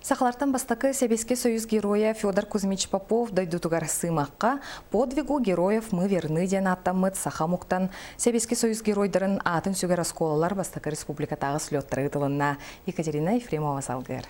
Сахалартан бастакы Сэбиэскэй Союз геройа Федор Кузьмич Попов дойдутугар Сыымахха «Подвигу героев мы верны» диэн ааттаммыт саха омуктан Сэбиэскэй Союз геройдарын аатын сүгэр оскуолалар бастакы республикатааҕы слеттара ыытылынна. Екатерина Ефремова салгыыр.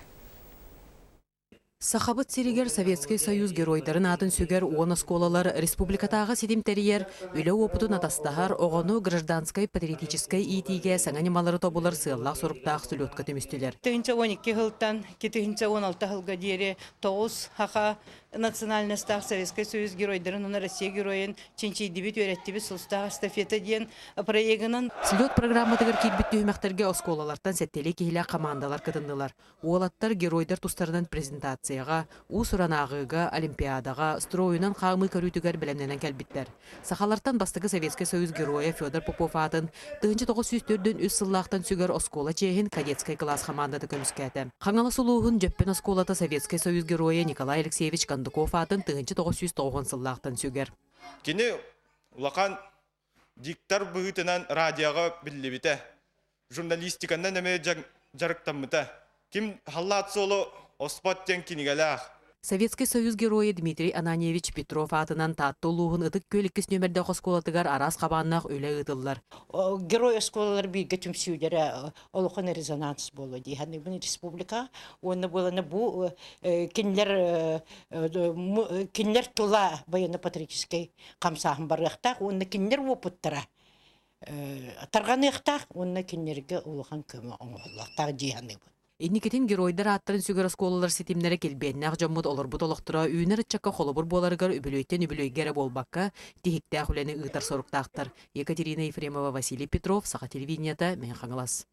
Сахабыт сиригэр Советскай Союз геройдарын аатын сүгэр уон оскуолалар республикатааҕы ситим тэрийэр, үлэ уопутун атастаһар, оҕону гражданскай патриотическай иитиигэ саҥа ньымалары тобулар сыаллаах-соруктаах слетка түмүстүлэр. 1012 сылтан 2016 сылга диэри тоҕус саха национальностаах Советскай Союз геройдарын уонна Россия геройун чинчийдибит, үөрэттибит Сулустаах эстафета диэн проегынан. Слет программатыгар киирбит түһүмэхтэргэ оскуолалартан сэттэлии киһилээх хамаандалар кытыннылар. Уолаттар геройдар тустарынан презентацияҕа, уус-уран ааҕыыга, олимпиадаҕа, стройунан хаамыы көрүүтүгэр бэлэмнэнэн кэлбиттэр. Сахалартан бастакы Советскай Союз геройа Федор Попов аатын 1943 сыллаахтан сүгэр оскуола чиэһин кадетскай кылаас хамаандата көмүскээтэ. Хаҥалас улууһун Дьөппөн оскуолата Советскай Союз геройа Николай Алексеевич Кондаков аатын 1990 сыллаахтан сүгэр. Кини улахан диктор быһыытынан радиоҕа биллибитэ. Журналистиканан эмиэ дьарыктаммыта. Ким халлаат суолу оспот диэн кинигэлээх. Советскай Союз Геройа Дмитрий Ананьевич Петров аатынан Таатта улууһун Ытык Күөл иккис нүөмэрдээх оскуолатыгар араас хабааннаах үлэ ыытыллар. Герой оскуолалар бииргэ түмсүүлэрэ улахан резонанс буолуо дии саныыбын республика уонна буолана бу кинилэр кинилэр тула военно-патриотическай хамсааһын барыахтаах уонна кинилэр уопуттара тарҕаныахтаах уонна кинилэргэ улахан көмө оҥоһуллуохтаах дии саныыбын. Инникитин геройдар ааттарын сүгэр оскуолалар ситимнэрэ килбиэннээх дьоммут олорбут олохторо үүнэр ыччакка холобур буоларыгар үбүлүөйтэн үбүлүөйгэ эрэ буолбакка, тиһиктээх үлэни ыытар соруктаахтар. Екатерина Ефремова, Василий Петров, Саха телевидениета, Мэҥэ Хаҥалас.